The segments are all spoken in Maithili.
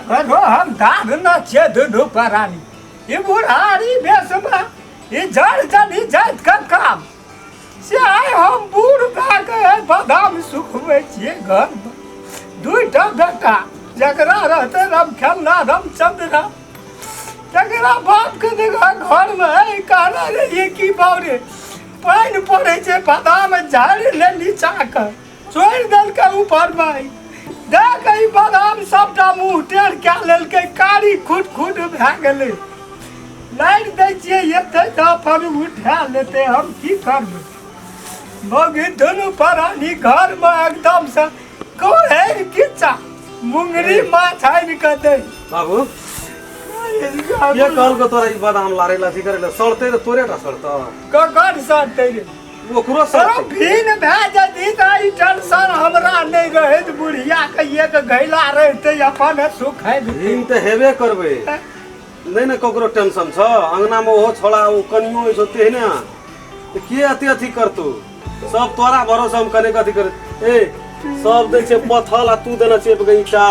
ककरो हम दाग न छियै दुनू प्राणी। ई बुढ़ारी बेसमे ई जड़ जनी जाइत के काम से आइ हम बूढ़ भए के बादाम सुखबै छियै घरमे। दुइटा बेटा जकरा रहतै रामखेलना रामचंद्रा, तकरा बापके देखा घरमे है कहना रहियै कि बाप रे पानि पड़ै छै बादाम झाड़ि ले नीचा के छोड़ि देलकै ऊपरमे दए के ई बादाम सबटा मुँह टेढ़ कए लेलकै, कारी खुट खुट भए गेलै। लाइट दै छियै एतै तऽ अपन उठा लेतै, हम की करबै? मौगी दुनू प्राणी घरमे एकदमसँ कोहरि किच्चा मुंगरी माछ आनि कऽ दै। बाबू ये कहलको तोरा ई बादाम लारे ला अथी करे ला सड़तै तऽ तोरे टा सड़तौ। ककर सड़तै रे? ओकरो सड़तै। भीन भए जेती तऽ ई टेंशन हमरा नहि रहैत, बुढ़िया के एक घैला रहतै अपन सुख। भीन तऽ हेबे करबै, नहि ने ककरो टेंशन छ। अंगना में ओहो छोड़ा ओ कनियो होइ छौ तेहने, तऽ के अते अथी करतौ? सब तोरा भरोसा हम कने अथी कर। ए सब दै छै पथल आ तू देने छियै ईटा।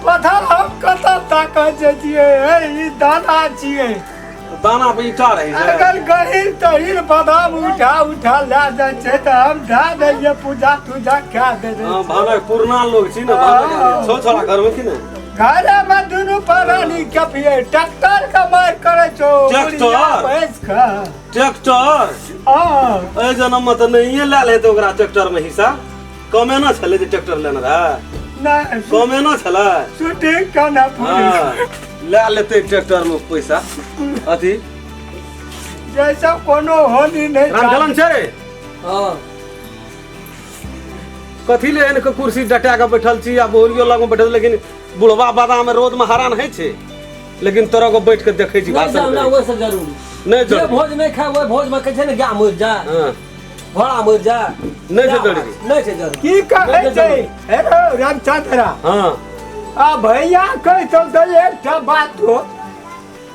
पथल हम कतऽ ताकऽ जैतियै? ई दाना छियै। दाना पे ईटा रहै छै। अगर गहीर तहीर बादाम उठा उठा लए जाइ छै तऽ हम धए दैलियै, पूजा तूजा कए देने। हँ, भानक पुरना लोग छी ने, भानक छौ छोड़ा घरमे की ने? घरेमे दुनू प्राणी कपियै ट्रैक्टर के मारि करै छौ। ट्रैक्टर? भैंस के ट्रैक्टर? हँ। एहि जन्म मे तऽ नहिये लैल हेतै ओकरा ट्रैक्टर मे हिस्सा। कमेना छलै जे ट्रैक्टर लेने रहै? नहि, कमेना छलै। शूटिंग केना पूरी। हँ, लए लेतै ट्रैक्टर मे पैसा अथी। जैसा कोनो होनी नहि। रामचलन छै रे? हाँ। कथी ले एहन के कुर्सी डटा के बैठल छी आ बहुरियो लग में बैठल, लेकिन बुढ़वा बादाम रोज में हरान होइ छै, लेकिन तोरा को बैठ के देखै छी। नहीं भाषण जाना करै। ओहि से जरूरी नहीं जे जरूरी। भोज नहीं खाए ओहि भोज में कहै छै ने गाय मरि जा, हाँ। घोड़ा मरि जा। नहीं छै जरूरी। नहीं छै जरूरी। की कहै छै हे रौ रामचंद्रा? हाँ। आ भैया कहतौ तऽ एकटा बात हो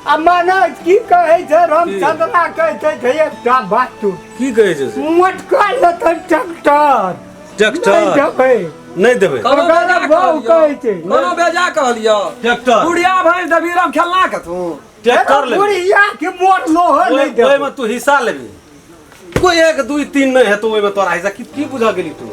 आ माने की कहै छै रामचंद्रा कहै छै एकटा बात तू। की कहै छै से? मोटका लेतै ट्रैक्टर। ट्रैक्टर नहि देबै। नहि देबै। कोनो ओकरा बेजा बहु कहलियौ। कहै छै। कोनो बेजा कहलियौ। ट्रैक्टर। बुढ़िया भैंस देबही राम खेलना के तू? ट्रैक्टर लेबै। बुढ़िया के मोर लोह नहि देबै। ओहिमे तू हिस्सा लेबही, कोई 1 2 3 नहि हेतौ ओहिमे तोरा हिस्सा। की की बुझा गेली तू?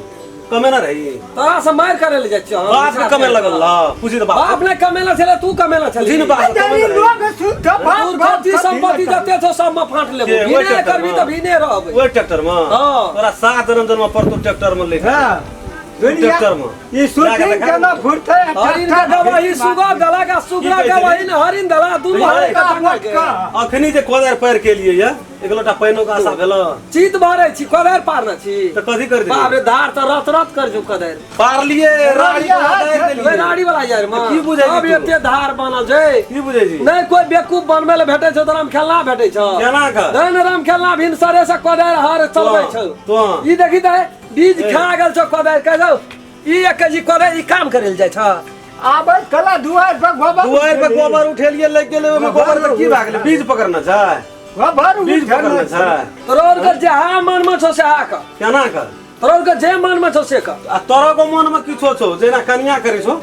कमे ना रही। तोरा से मारि करे ले जाइ छियौ हम। बाप के कमे लगल ला पूछी तऽ बाप। बाप ने कमेला छलै, तू कमेला छली। पूछी ने बाप के जरी कमे रही। लोग शुद्ध बाप दूर बाप खर्ची कथी संपत्ति लेतै? जते छौ सब में फाँट लेबो। के, ओहि भीने ट्रैक्टर करबी में? तऽ भीने रहबै। ओहि ट्रैक्टर में? हाँ। तोरा 7 जन्म जन्म पर तू ट्रैक्टर में लेके। हाँ। दुनिया ट्रैक्टर में। ई शूटिंग केना फुटतै आ हरिन के ट्रैक्टर गवाही सुगर देलक आ सुगरा की कहै छै? गवाही ने हरिन देलक, दुनू नहीं, हरिन के मोटका। टंगा के। अखनी जे कोदारि पारि के लिए ये एक लोटा पानिओ के आशा भेल? चीत भरै छी, कोदारि पारने छी। तऽ कथी कर देलियै? बाप रे, धार तऽ रत रत कर जो कोदारि। पारलियै राड़ी वाला दारि देलियै। राड़ी वाला यार मां। की बुझै छी अब तू? एते धार बनल छै। की बुझै छी? नहीं कोई बेवकूफ बनबै लए भेटै छौ तऽ राम खेलना भेटै छौ। केना के? नहीं ने राम खेलना भिनसरे से कोदारि हर चलबै छौ। तो ई देखी तऽ बीज खा गेल छौ कोदारि, कह जाउ ई 1 केजी कोदारि ई काम करे लए जाइ छौ। आबै कला दुआरि पर गोबर। दुआरि पर गोबर उठेलियै लागि गेलै ओहिमे गोबर तऽ की भए गेलै? बीज पकड़ने छै। गोबर बीज उठेने पकड़ने छै। छै। तोरा के जहाँ मन में छौ से कर। केना कर? तोरा के जे मन में छौ से कर। आ तोरा के मन में किछो छौ जेना कनिया करै छौ?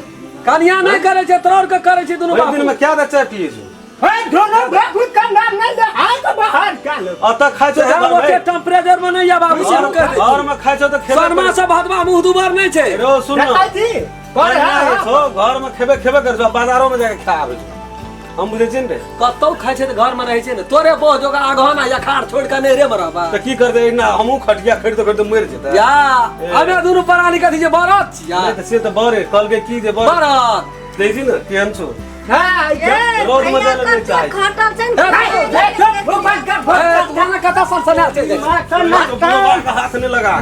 कनिया नहीं करे छै, तोरा के करे छै दुनू भरि बाप। दिन में क्या चाय पिए छौ? हे दोनों बाबू का नाम नहीं ले आए तो बाहर क्या लो। अतऽ खाइ छौ तऽ ओते टेम्परेचर में नहीं आबा, बाबू, हम कह दै। घर में खाइ छौ तऽ खेबे शर्मा करै। से भदवा मुंह दुबर नहीं छै। रौ सुन न। देखै छी पर कनिया जे छौ घर में खेबे खेबे करै छौ, बाजारो में जाके खा आबै छौ, हम बुझै छियै ने रे। कतौ खाइ छै तऽ घर में रहै छै ने, तोरे बोह जोगा अगहन आ अखाड़ छोड़ि कऽ नैहरे में रहबा। तऽ की करतै? ना हमहूँ खटिया खरिदो खरिदो मरि जेतै। या हमे दुनू प्राणी कथी छै, बरत छियै? नहि तऽ से तऽ बड़े कहलकै की जे बड़ बरत देखै छी ने केहन छौ। हाँ, ए, रोड में भैया जाय लए नहि कते चाहै छी। खटल छै ने, ए, खाय ए, तू कतऽ सनसना चलि जाइ छै? बुढ़वा के हाथ नहि लगा।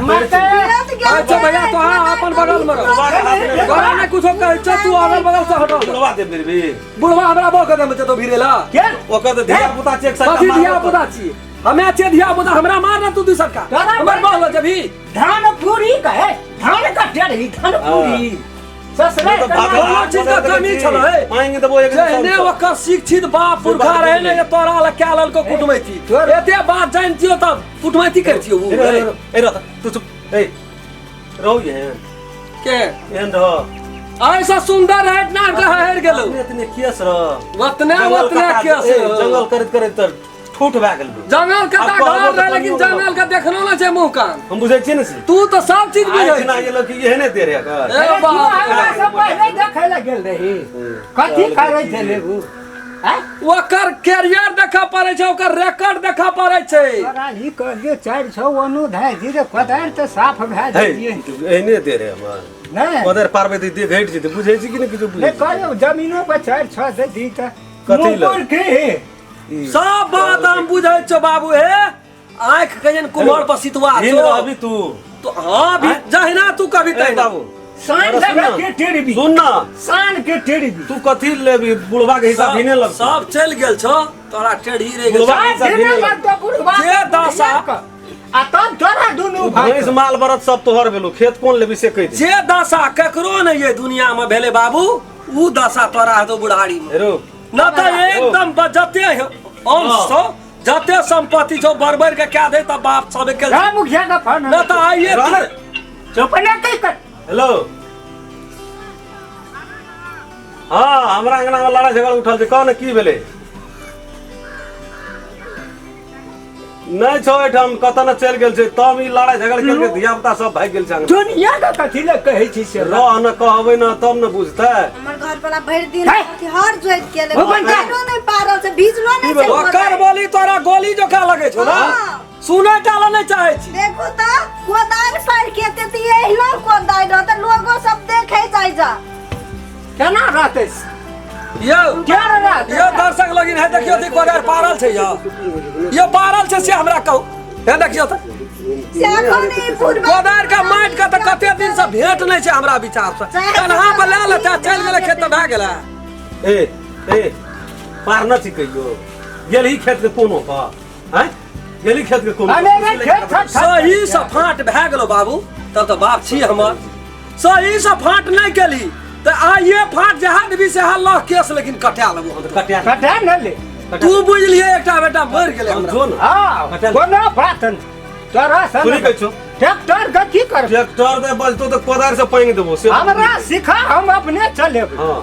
अच्छा भैया, तो हाँ अपन बगल में रह। बुढ़वा के हाथ नहि लगा। तोरा नहि कुछो कहै छौ, तू अगल बगल से हटल। बुढ़वा दे मेरे बुढ़वा हमरा बो कदम जतो भिरेला। के ओकर तऽ धिया पुता चेक कथी धिया पुता छी? हमे छियै धिया पुता, हमरा मार ना तू दूसर का। हमर बहल जबी धान पूरी कहे धान कटे रही धान पूरी ससुरे कोनो चीज के कमी छलै। मांगि देबो एक जहने ओकर शिक्षित बाप पुरखा रहे ने, तोरा लग क्या ललको कुटमैती एते बात जानतियो तब कुटमैती करतियो उ। ए रह तू चुप, ए रहो एहन के एहन रह। ऐसा सुंदर है ना के हेर गेलो। एतने केस रह ओतने जंगल ओतने कटा- केस ए, जंगल करैत करैत तऽ ठूठ भए गेल। जंगल के आब तऽ कहबो घर तऽ रहे, लेकिन कनियो जंगल के देखलो ना छै मुंह कान। हम बुझै छियै ने से। तू तऽ सब चीज आइ बुझै दिना छी। ये लोग एहने दे रहे एकर। ए अरे तू बाप हमरा से पहिले देखै लए गेल रही, कथी करै छलै उ? आँय? ओकर कैरियर देखऽ पड़ै छै, ओकर रिकॉर्ड देखऽ पड़ै छै। तोरा ई कहलियौ चारि छौ अनु धाय जी रे, कोदारि तऽ साफ भए है, जैतियै। एहने दे रहे हमर। नहि कोदारि पारबै तऽ देह घटि जेतै, बुझै छी कि नहि किछो नहि बुझै छी? कहलियौ जमीनो पर चारि छौ दे दी तऽ कथी लए? मुँह के ई सब बात हम बुझै छौ बाबू। हे, आँखि के जन कुम्हर पर सितुआ हीन छौ। रहबी तू। तो हाँ भी जहिना तू कभी ए तहिना। बाबू सान अरे सुन लगा ना। के टेढ़बी। सुन ना, सान के टेढ़बी। तू कथी लेबी? बुढ़वा के हिसाब हीने लगतौ। सब चलि गेल छौ, तोरा टेढ़ी रहि गेल बुढ़वा छौ। के हिसाब हीने सान लगतौ। लगतौ बुढ़वा जे के दशा। बुढ़िया के। आ तब तोरा दुनू भाई भैंस माल बरद सब तोहर भेलो, खेत कोन लेबी से कहि दे। जे दशा केकरो नहीं ये दुनिया में भेले बाबू, ऊ दशा तोरा हेतौ बुढ़ारी में। हेरो न तऽ एकदम जते अंश छौ, जते संपत्ति छौ, बरबर के कए दे तऽ बाप सब के राम मुखिया का फोन। न तऽ आइए रह। चुप ना कहि कर। हेलो, हाँ, हमरा अंगना में लड़ाई झगड़ा उठल छै, कह ने की भेलै? नहि छौ एहिठाम, कतऽ ने चलि गेल छै। तब ई लड़ाई झगड़ केलकै, धिया पुता सब भागि गेल छै अंगना। दुनिया के कथी लए कहै छी से? रह न, कहबै न तब ने बुझतै। हमर घर वाला भरि दिन हे! अथी हर जोइत के ओ बंटा! नहि पारल छै, भीजलो नहि छै। ओकर बोली तोरा गोली जकाँ लगै छौ ना? हाँ। सुनै टा लए नहि चाहै छी। देखू तऽ कोदारि पारि के एते तऽ एहिना कोदारि रहतै, लोगो सब देखै जाइ जा। केना रहतै? यौ केना रहतै? यौ दर्शक लगिन है, देखियौ तऽ कोदारि पारल छै। यौ यौ पारल छै से हमरा कहू। हे देखियौ तऽ से एखन ई बुढ़बा कोदारि के माटि के तऽ कते दिन से भेंट नहि छै हमरा विचार से। कन्हा पर लए लेतै, चलि गेलै खेत तऽ भए गेलै। ए ए, पार न छी कहियो गेलही खेत के कोनो पर? आँय, गेलही खेत के कोनो अरे रे खेत छठ सही से फाँट भए गेलो बाबू, तब तऽ बाप छी हमर। सही से फाँट नहि केली तऽ आइए फाँट जहाँ देबी सेहा लह केस, लेकिन कटा लेबो हम। कटिया कटा न ले। तू बुझलियै, एकटा बेटा मरि गेलै हमरा। जो न। हाँ, कटा ले। कोनो बात नहि तोरा सन। सुनी कहै छौ। ट्रैक्टर के की करबै? ट्रैक्टर दे बजतो तऽ कोदारि से पानि देबो से। हमरा सिखा, हम अपने चलेबै। हाँ,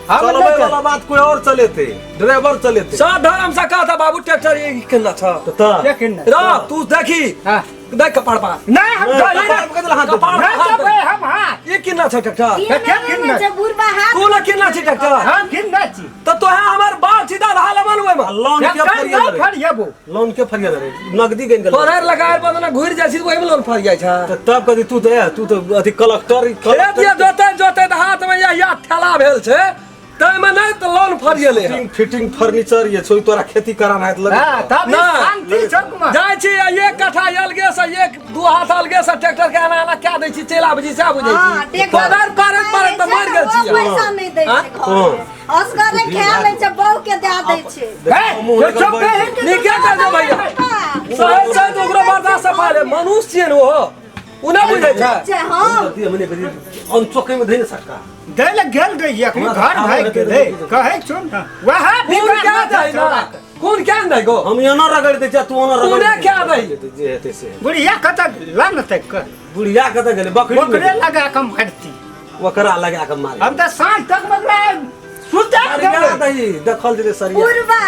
हम चलबै नहि वाला बात कोई और चलेते, ड्राइवर चलेते। सब धर्म से कहता बाबू, ट्रैक्टर ये केना छ? तऽ लेकिन नहि। रह तू देखी। हाँ। देख कपाड़ पर। नहीं हम नहीं, नहीं, कपाड़ पर कथी लए हाथ देबै? कपाड़ पर नहीं हाथ देबै दे। हम हाथ। ई केना छ ट्रैक्टर? ई के नहि किन्ने? छै बुढ़बा हाथ। तू ने केना छै ट्रैक्टर? हम किन्ने छी? तऽ तोहे हमर बाल सीधा रहा लेबन ओहिमे। लोन के ट्रैक्टर फरिया नहि रहे। फरियेबो। लोन के फरिया रहे, नगदी गनि गेल। पढ़ाइ लगाए पर ने घुरि जाइ छी, ओहिमे लोन फरि जाइ छै। तऽ तब कथी? तू तऽ तू तऽ अथी कलेक्टर। खेत ये जोते जोते तऽ हाथमे या या ठेला भेल छै, ताहिमे नहि तऽ लोन फरिएले हँ। फिटिंग फिटिंग फर्नीचर ये छौ, तोरा खेती कराना हेत लगे। हाँ, तब ई नहि। शांति चौक में जाइ छी आ एक कट्ठा अलगे से, एक दू हाथ अलगे से ट्रैक्टर के एना एना कए दै छी, चलि आबै छी, सएह बुझै हाँ, छी। ट्रैक्टर कोदारि पारैत पारैत तऽ मरि गेल छी। ओ पैसा नहि दै छै घरमे, असगरे खा लै छै, बहू के दए दै छै। हे, मुँह चुप लगल रही। नीके कर दे भैया, सही सही तऽ ओकरो बर्दाश्त से पाले मनुष्य छियै ने, ओहो ओ नहि बुझै छै। छै हम अनचोके में धै ने सक्का। दै लए गेल रहियै, अखनी घर भागि गेलै, कहै छौ ने वएह कोन बिगड़ल क्या छै दै ना? छौड़ा के। कोन क्या दै गो? हम एना रगड़ि दै छियै, तू ओना रगड़ि तूने दै क्या दै? जे हेतै से हेतै। बुढ़िया कतऽ लन तक के बुढ़िया कतऽ गेलै? बकरी ओकरे लगा कऽ मारती। ओकरा लगा कऽ मारे। हम तऽ साँझ तक मकरा सुता सरिया देबै। दही देखल जेतै सरिया। बुढ़बा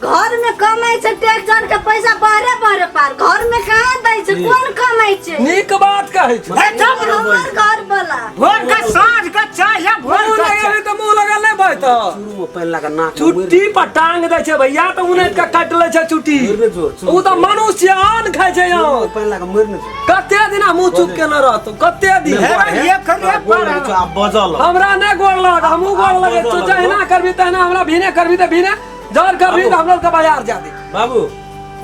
घर में कमाइ छै, टैक्स के पैसा बाहरे बाहरे पार, घर में कहाँ दै छै? कोन कमाइ छै? नीक बात कहै छै। हे, चुप। हमर घर वाला भोर के साँझ के चाय या भोर मुँह के चाय। लगेबही तऽ मुँह लगल नहि बजतौ। शुरू में पानि लगा नाक में मरि चुट्टी पर टांग दै छै भैया तऽ उनैत के काटि लै छै चुट्टी। मरि ने जो, चुप। ओ तऽ मनुष्य छियै, अन्न खाइ छै। शुरू अन्न में पानि लगा मरि ने जो। कते दिना मुँह चुप केने रहतौ, कते दिन? हे, ये करे गोड़ पर लगै छौ, आब बजल। हमरा नहि गोड़ लग, हमहूँ गोड़ लगै बजऽ तू लगबो। जहिना करबी तहिना, हमरा भीने करबी तऽ भीने जर करबी तऽ हमरा के बाजार जा दे। बाबू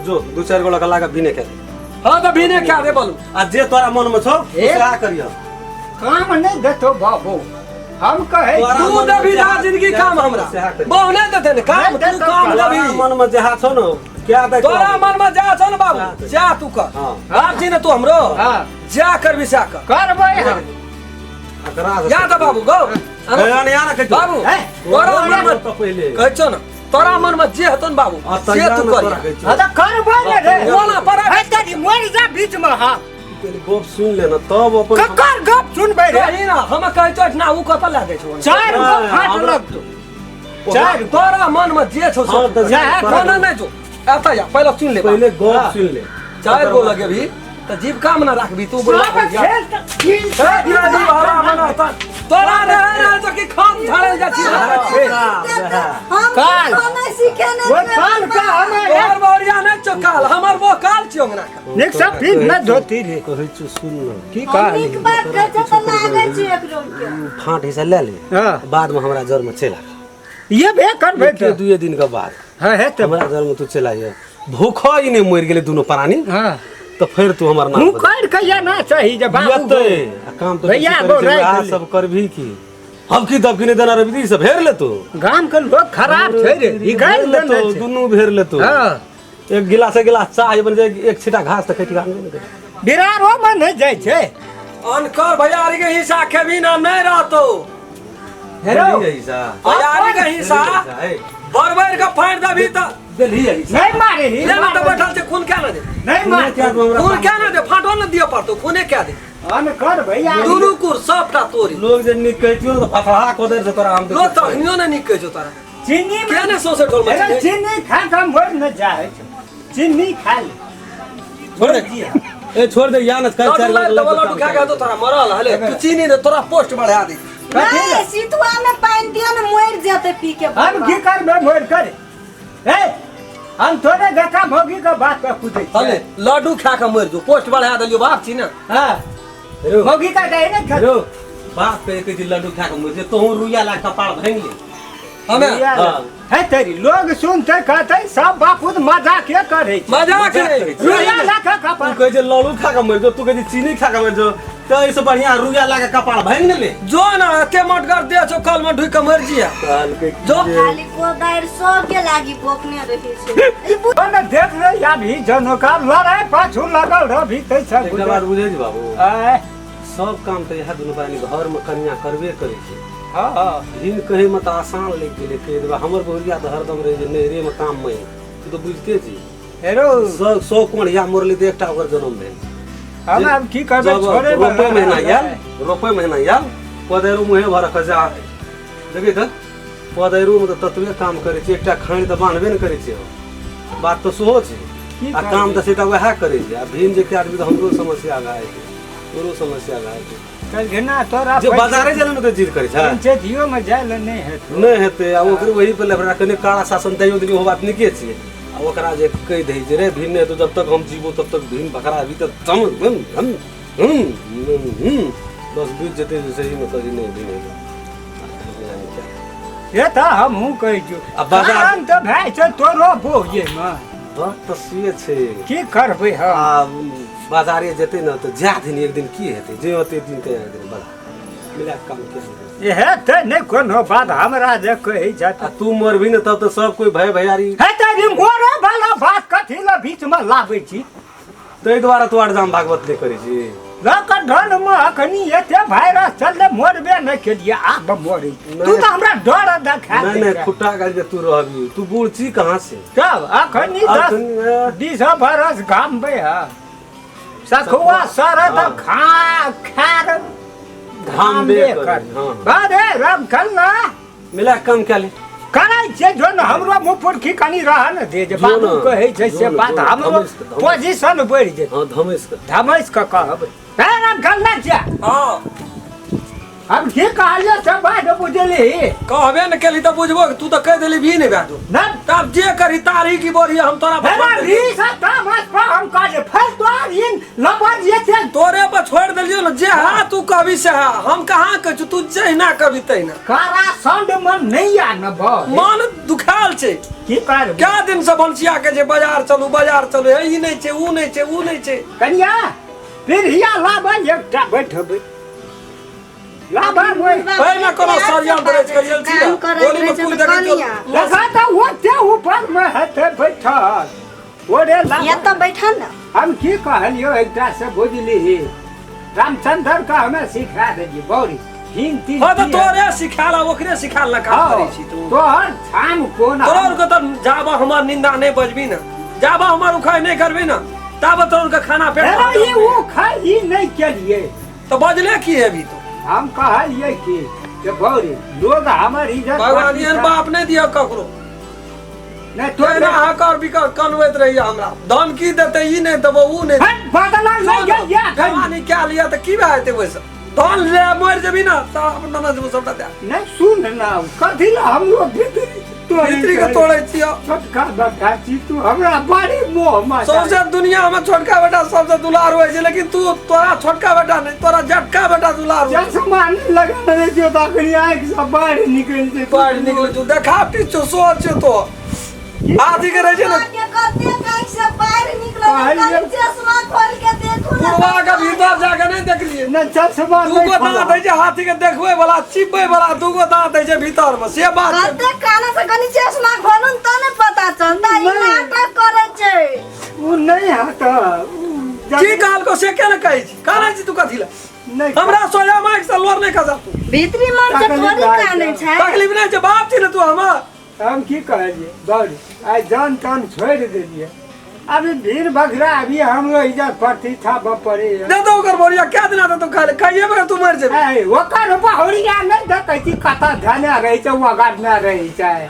जो दू चारि गो लगा लागा बिने के। हाँ तऽ भीने खा दे बोलू। आ जे तोरा मन में छौ ए। सएह करिह। काम नहि देतौ बाबू, हम कहै तोरा तू मन में देबी जहाँ- ना जिंदगी जहाँ काम हमरा सएह करिह। बहु नहि देतै ने काम, नहि तू देतौ काम काम। देबी। तोरा मन में जहाँ छौ ने क्या दे। तोरा मन में जा छौ ने बाबू, सएह करिह। जा तू कर। हाँ। बाप जी ने तू हमरो हाँ। जा करबी सएह कर। करबै हम। एकरा से- जा तऽ बाबू गौ। ए, आने आने कहै छौ। बाबू हे, तोरा मन में तऽ पहिले कहै छौ ने, तोरा मन में जे हेतौ ने बाबू आ से तैयार तू ने तोरा करिह। कहै छौ। हाँ तऽ करबै ने रे। बोला पर हे, तनी मरि जा बीच में। हाँ पहिले गप सुनि ले ना तब अपन ककर गप सुनबै रे कही ना हम कहै छौ ना उ कतऽ लए जाइ छौ चारि गो फाट हमरा- लगतौ चारि गो तोरा मन में जे छौ हाँ, तऽ जा, ना ना नहीं जो एतऽ जा पहिले सुन ले पहिले गप सुनि ले चारि गो लगेबही तऽ जीविका में ना राखबी तू बोल सब खेल तऽ तीन तोरा रहे रहे तो कि खान झाड़ल जाइ छी हम काल। कोनो सीखे वो नहीं काल का हमें तोहर बहुरिया नहि छौ काल हमर वो काल छियौ अंगना के निक सब फिर न धोती रे कहै छौ सुन ना की हम कहली नीक बात कहै छै तऽ लागै छै एकरो के फाँट हिस्सा ले ले हाँ बाद में हमरा जर में चलि आ ये बे करबै एके तऽ दुए दिन के बाद हाँ हे तऽ हमरा जर में तू चलि आइहे भूख ही नहीं मरि गेलै दुनू प्राणी हाँ तऽ फेर तू हमर नाम मुँह बदल। कर के या ना चाही जे बाबू येतै आ काम तो भैया बेसी गो करै छै, राखि वएह ले। सब करबही की हबकी दबकी नहीं देना रवि सब हेर ले तू गाम के लोग खराब छै रे ई गारि भेर ले देने तू छै दुनू भेर ले तू हाँ एक गिलास एक गिलास चाय बन जाए एक छीटा घास तऽ कटि गेल बिरारो में नहीं जाइ छै अनकर भैयारी के हिस्सा खेबी ना नहीं रहतो हेरो भैयारी के हिस्सा बरबर के फाड़ देबी तऽ देलही हिस्सा नहीं मारे ही ले ना तऽ बैठल छै खून क्या ना दे नहीं मारे खून क्या ना दे फाटो ना दिए पड़तो खूने क्या दे अन कर भैया दुनू कुर सबटा तोरी लोग जे नीक कहतियो ने तऽ फतहा कोदर से तोरा हम लोग तऽ अखनियो ने नीक कहै छौ तोरा चीनी किया ने सौंसे ढोल हेरो मचेने चीनी खा के मर न जाए चीनी खा ले छोड़ दे ए छोड़ दे या न कल लड्डू चार लाइ गो डबल लड्डू खा के तो तोरा मरल हले तू चीनी ने तोरा पोस्ट बढ़ा दे नहीं सितुआ में पानी दियो ने मर जेतै पी के हम की करबै मर कर ए हम थोड़े देखा भोगी के बात पर कूदै छियै। हले लड्डू खा के मर जो पोस्ट बढ़ा देलियो बाप छी ना हाँ हेरो भोगी का दे ने हेरो बाप पे एक लड्डू खा के मर जे तोहू रुइया ला कपाड़ भांग ले हमे हाँ। है तेरी लोग सुनते कहते सब बापू मजाक के करे छै। मजाक मजाक नहीं करै छै। रुइया ला के तू कपाड़ कहै छै लड्डू खा के मर जो तू कहै छै चीनी खा के मर जो तऽ एहिसँ बढ़िया रुइया ला के कपाड़ भांग ने ले जो ना एते मटगर दे छौ कल में ढुक के मर जिया कहलकै की जो जे खाली कोदारि सबके लागी बोकने रहै छै ई ने देख रे अभी जनका लड़ाई पाछू लगल रही तै सब एकटा बात बुझै छी बाबू आय, सब काम तऽ इएह दुनू प्राणी घरमे कनिया करबे करै छै हाँ हाँ हिन कहैमे तऽ आसान लागि गेलै कहि देबै हमर बहुरिया तऽ हरदम रहै जे नैहरेमे काम मे तू तऽ बुझिते छी हेरो सौ सौ कोढ़िया मरलै तऽ एकटा ओकर जनम भेल हम आब की करबै जब छोड़े रोपै महीना आयल रोपै महीना आयल कोदारि मुँहे भर कऽ जा देखै तऽ कोदारिमे तऽ ततबे काम करै छै एकटा खानि तऽ बान्हबे ने करै छै हम। बात तऽ सेहो छै की आ काम तऽ सीधा वएह करै छै आ भिन जे के आदमी तऽ हमरो समस्या भए जाइ छै तोरो समस्या भए जाइ छै कल घिना तोरा जे बाजारे जाइ ने तऽ जिद करै छै पंचायतियो में जाय ले नहीं हेतौ नहि हेतै आ ओकरे वही पर लेबरा कने काड़ा शासन दैयो देलियै ओहो बात नीके छै आ ओकरा जे कहि दै जे रे भिन नहि हेतौ जब तक हम जीबो तब तक भिन बकरा अभी तक तम हम हम हम हम बस बुझि जेतै जे सहीमे कही नहि भिन हेतौ ये तऽ हमहूँ कहै छियौ आ बाजार- कारण तऽ भए छै तोरो बोहिए मे बात तऽ से छै की करबै हम आ बाजारे जेतै ने तऽ जा दिन एक दिन की हेतै जे होतै दिन तऽ एक दिन बड़ा मिला कऽ काम के इहे तऽ नहि कोनो बात हमरा जे कहै छथि आ तू मरबी ने तब तऽ सब कोई भाई भैयारी हे तऽ ई मोरो वाला बात कथी लए बीचमे लाबै छी ताहि दुआरे तू अरजाम भागवत नहि करै छी लॉकडाउन मे अखनी एते वायरस चलले मरबे नहि केलिए आब मरे तू तऽ हमरा डर देखा नहि नहि खुट्टा गाड़ि के तू रहबी तू बूढ़ छी कहाँ से तब अखनी दस अखन, 20 बरस गामबै है सखुआ सर तऽ खा खार घामबे घामबे करे, कर हाँ। अरे राम कल ना मिला कम कए ले करै छै जो ने हमरो मुँह पुरखी कनी रह ने दे जे जो बाबू ने, कहै छै जो से ने, बात जो ने, हमरो धमैस कऽ, धमैस। पोजीशन बढ़ि जेतै हाँ धमैस कऽ धमैस कऽ कहबै हे राम कल ना छै हाँ हम की कहलियै से बात बुझली कहबे ने केली तऽ बुझबो तू तऽ कहि देली भी नहि भए जो ना तब जे करी तारी की बोरी हम तोरा हेरा भगवान देलियौ। री सत्ता मत पर हम कहलियै फेर तोहर इन लबन जे छै तोरे पर छोड़ि देलियौ ने जे हा तू कहबी से हा हम कहाँ कहै छियौ तू जहिना कहबी तहिना कारा संड मन नहीं आ न भ मन दुखायल छै की करबै क्या दिन से भनसिया के जे बाजार चलू बाजार चलू हे ई नहि छै ऊ नहि छै ऊ नहि छै कनिया पीढ़िया लाबै एकटा बैठबै लाबै ओहि एहिमे कोनो षड्यंत्र रचि कऽ गेल छी काम करैत गोली रहै मे छै कुल तऽ देखै छियौ कनिया। देखा तऽ ओते ऊपर मे हेतै बैठल ओरे या लाबै तऽ बैठल ने हम की कहलियौ एकटा से बुझलिही रामचंद्र के हमे सिखा देलियै बौरी हिन तीन हाँ तऽ तोरे सिखायल आ ओकरे सिखायल ना काम करै छी तू तोहर छाम कोन तोरा आरके तऽ जाबऽ हमर निंदा नहि बजबी ने जाबऽ हमर उखाइ नहि करबी ने ताबत तोर के खाना पेट हे ई ओ खाइ ई नहि केलिए। तो बजले की हेबी तू? हम कहलिए कि जे गौरी लोग हमर इज्जत भगवान एहन बाप नहि दिअ ककरो। नहि तो एना हकर बिकर कनबैत रहैया हमरा, धमकी देतै ई नहि देबो ऊ नहि। हट, बदला नहि गेलियै एखन। जवानी कए लिअ तऽ की भए जेतै ओहिसँ? धन ले मरि जेबी ने तऽ अपन ननद जेबो सबटा दए। नहि सुन ना, कथी लए हमरो भीतरी तोड़ै भीतरी के छै? तोड़ै छियौ। छोटका बेटा छी तू, हमरा बड़ी मोह माया। सौंसे दुनिया में छोटका बेटा सबसे दुलार होइ छै, लेकिन तू तोरा छोटका बेटा नहि, तोरा जटका बेटा दुलार होइ छै। चश्मा नहि लगेने रहै छियौ तऽ अखनी आँखि सँ बाढ़ि निकलि जेतौ। बाढ़ि निकलै छौ, देखावटी छौ, सोच छौ तो आदि के रहै छै ने। के कतेक आँखि से बाहर निकलल, कहलियै। कनि चश्मा खोल के देखू ने। बुढ़वा के भीतर जाके नहि देखलियै। नहि चश्मा दूगो नहि दाँत खोलऽ। होइ छै हाथी के देखबै वाला, चिपबै वाला दूगो दाँत होइ छै भीतर में, से बात छै। कतेक काना से कनि चश्मा खोलू ने तऽ ने पता चलता, ई नहि। नाटक करै छै। ओ नहि हत की कहलको से के ने कहै छी? कानै छी तू कथी लए? नहि हमरा सोझा माइक से लोर नहि खसा तू। भीतरी मन से तकलीफ थोड़ी भए कानै गेल। छै। तकलीफ नहि छै, बाप छी ने तू हमर। हम की कहलियै गौरी, आइ जान तान छोड़ि देलियै, अभी भीड़ बघरा अभी हमरो इज्जत प्रतिष्ठा पर पड़े। दे दो ओकर बोरिया, क्या दिना देतो खाय ले? खाइए बगैर तू मरि जेबी। ऐ ओकर बहुरिया नहि देखै छी कतऽ धने रहै छै, ओगरने रहै छै।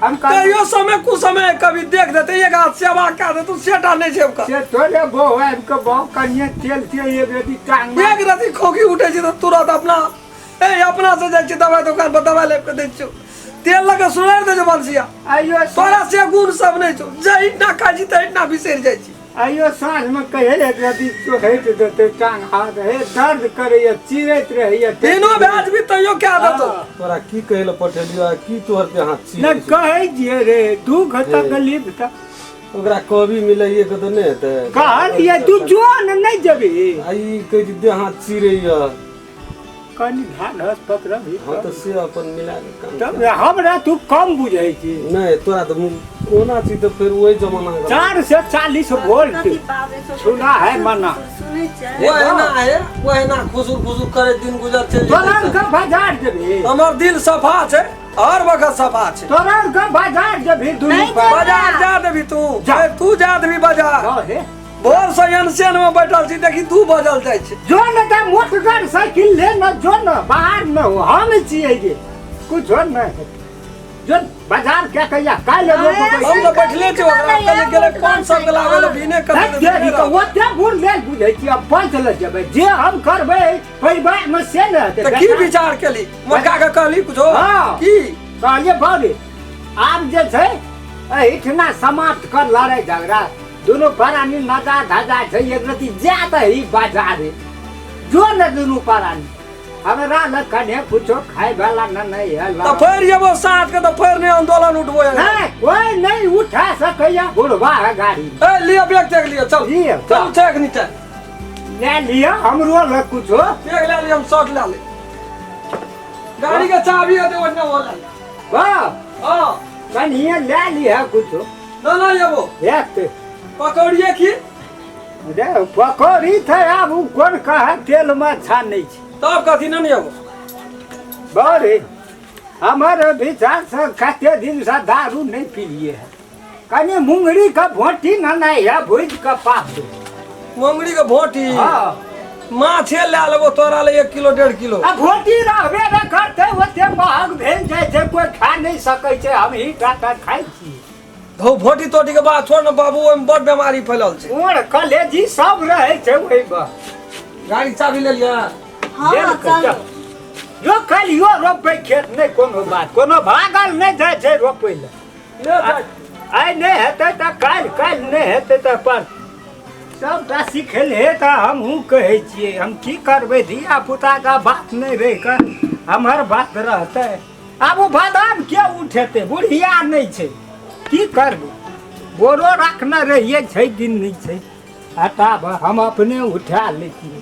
हम कहियो समय कुसमय कभी देख देते, एक हाथ सेवा कए देतौ, सेटा नहि छै ओकर। से तोरे बहु आबि कऽ बहु कनिए तेल तेल एक रति टांग एक रति खोखी उठै छै तऽ तुरंत अपना ए अपना से जाइ छियै दवाइ दोकान पर, दवाइ लाबि कऽ दै छियौ, तेल लऽ कऽ सुनारि दै छौ बंसिया। आइयो तोरा से गुण सब नहि छौ, जहिना खाइ छी तहिना बिसरि जाइ छी। आइयो साँझमे कहे एक रति चोहटि देतै टांग हाथ, हे दर्द करैया, चिरैत रहैया। दिनो भए जेबी तैयो कए देतौ। तोरा की कहै लए पठेलियौ आ की तोहर पे हाथ छी? नहि कहै छियै रे, दुःख तकलीफ तऽ ओकरा कभी मिलाइए के तऽ नहि हेतै। कहलियै तू जो ने नहि जेबही। आ ई कहै छी देह हाथ चिरैया। कनि ढाढ़स पकड़बही। हँ तऽ से अपन मिला के काम। तब हमरा तू कम बुझै छी? नहि, तोरा तऽ कोना छी तऽ फेर ओहि जमाना के 440 वोल्ट कथी पाबै छै? सुना है मना। सुनै छै। ओहिना हे, ओहिना खुसुर खुसुर करे दिन गुजर चलि तोरा जेतै। के बाजार जेबही? हमर दिल सफा छै, हर वक्त सफा छै। तोरा के बाजार जेबही दुनू नहि पार? बाजार जा देबी तू? जा। ए, तू जा देबी बाजार? हँ हे। भोर से एनसेन में बैठल छी, देखी 2 बजल जाइ छै। जो ने तऽ मोटगर साइकिल ले न, जो न बाहर न हो, हम छियै जे कुछो नहि हेतै। जो बाजार क्या कहिया काल्हि अरे, रोपबै। हम तऽ बैठले छी, ओकरा कहले गेलै पान सब के लागल भीने कर। हट देरी के ओते बुढ़ लेल बुझै छी, अब पैंच लऽ जेबै, जे हम करबै परिवारमे से ने हेतै। तऽ की विचार केली मोटका के कहली कुछो? हँ। की कहलियै बाबू, आब जे छै एहिठिना समाप्त कर लड़ाइ झगड़ा, दुनू प्राणी नजा धजा छै, एक रति जा तऽ ही बाजार जो ने दुनू प्राणी हमरा लग कने कुछो खाय वाला न नहीं है। तऽ फेर जेबो साँझ के तऽ फेर नहि आंदोलन उठबो है? नहीं, कोई नहीं उठा सकैया, बुढ़वा है गाड़ी। ए लिअ बैग देख लिअ, चल। लिअ, चल छै एखनी टाइम। ले लिअ हमरो लग कुछो। बैग ले लिअ, हम शर्ट ले ले, गाड़ी के चाबी हेतै ओहिना ओ ले ले। वाह। हँ। कनिए ले लिअ कुछो। ना ना एबो। हेतै। पकौड़िए की? रे पकौड़ी थे, आब उ कोन कहे तेल में छानै छै। तब कथी ने एबो? बड़े हमर विचार से कते दिन से दारू नहीं पीलिए है, कनि मुंगरी के भोटी न नहीं है, भुज के पाप दे। मुंगरी के भोटी? हाँ। माछे ले लेबो तोरा ले 1 किलो 1.5 किलो। आ भोटी रहबे न करते, ओते महग भेल जाइ छै, कोई खा नहीं सकै छै, हम ही टा टा खाइ छी। धौ भोटी तोटी के बात छोड़ न बाबू, ओहिमे बड़ बीमारी फैलल छै। ओर कलेजी सब रहै छै ओहिमे। गाड़ी चाबी ले लिअ। हँ चलू। जो कलियो रोपबै खेत नहि कोनो बात, कोनो भागल नहि जाइ छै रोपै लए। आइ नहि हेतै तऽ काल्हि, काल्हि नहि हेतै तऽ पर सबटा सिखल हे तऽ हमहूँ कहै छियै। हम की करबै, धिया पुताके बात नहि रहि कऽ हमर बात रहतै। आब ओ बादाम के उठेतै, बुढ़िया नहि छै, की करबै? बोरो रखने रहियै, छै दिन नहि छै, हटाब हम अपने उठा लै छियै।